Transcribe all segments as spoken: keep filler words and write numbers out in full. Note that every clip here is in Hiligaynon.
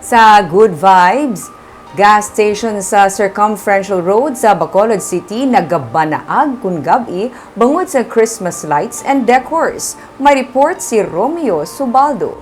Sa Good Vibes, gas station sa Circumferential Road sa Bacolod City nagabanaag kun gab-i bangod sa Christmas lights and decors. May report si Romeo Subaldo.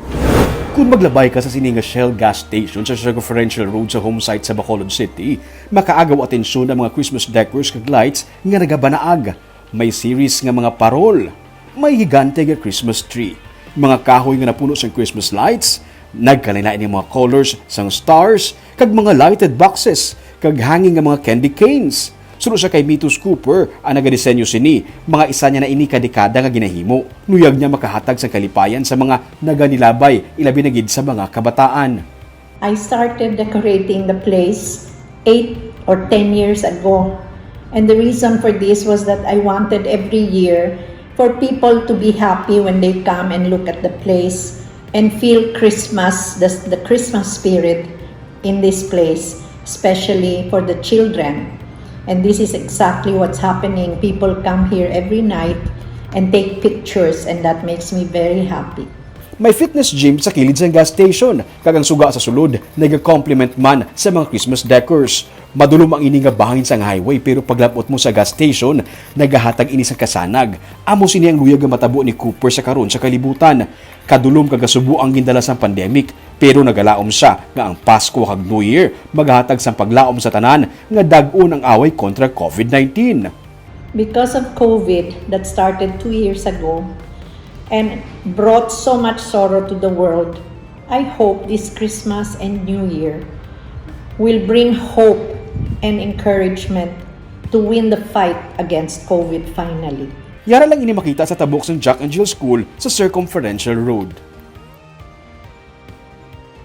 Kung maglabay ka sa sini nga Shell gas station sa Circumferential Road sa home site sa Bacolod City, makaagaw atensyon ang mga Christmas decors kag lights nga nagabanaag. May series nga mga parol, may higante nga Christmas tree, mga kahoy nga napuno sang Christmas lights, nagkalain-lain nga mga colors sang stars, kag mga lighted boxes, kag hanging nga mga candy canes. Suno sa kay Mitos Cooper, ang nagadisenyo sini, mga isa niya na ini ka dekada nga ginahimo. Luyag niya makahatag sang kalipayan sa mga naganilabay, ilabi na gid sa mga kabataan. I started decorating the place eight or ten years ago. And the reason for this was that I wanted every year for people to be happy when they come and look at the place and feel Christmas, the, the Christmas spirit in this place, especially for the children. And this is exactly what's happening. People come here every night and take pictures, and that makes me very happy. May fitness gym sa kilid sang gas station, kag ang suga sa sulod nagakomplement man sa mga Christmas decors. Madulom ang ini nga bahin sang highway, pero paglab-ot mo sa gas station, nagahatag ini sang kasanag. Amo sini ang luyag nga matabo ni Cooper sa karon sa kalibutan. Kadulom kag kasubo ang gindala sang pandemic, pero nagalaom sia nga ang Pasko kag New Year magahatag sang paglaom sa tanan nga dag-on ang away kontra COVID nineteen. Because of COVID that started two years ago and brought so much sorrow to the world, I hope this Christmas and New Year will bring hope and encouragement to win the fight against COVID finally. Yara lang ini makita sa tabok sang Jack and Jill School sa Circumferential Road.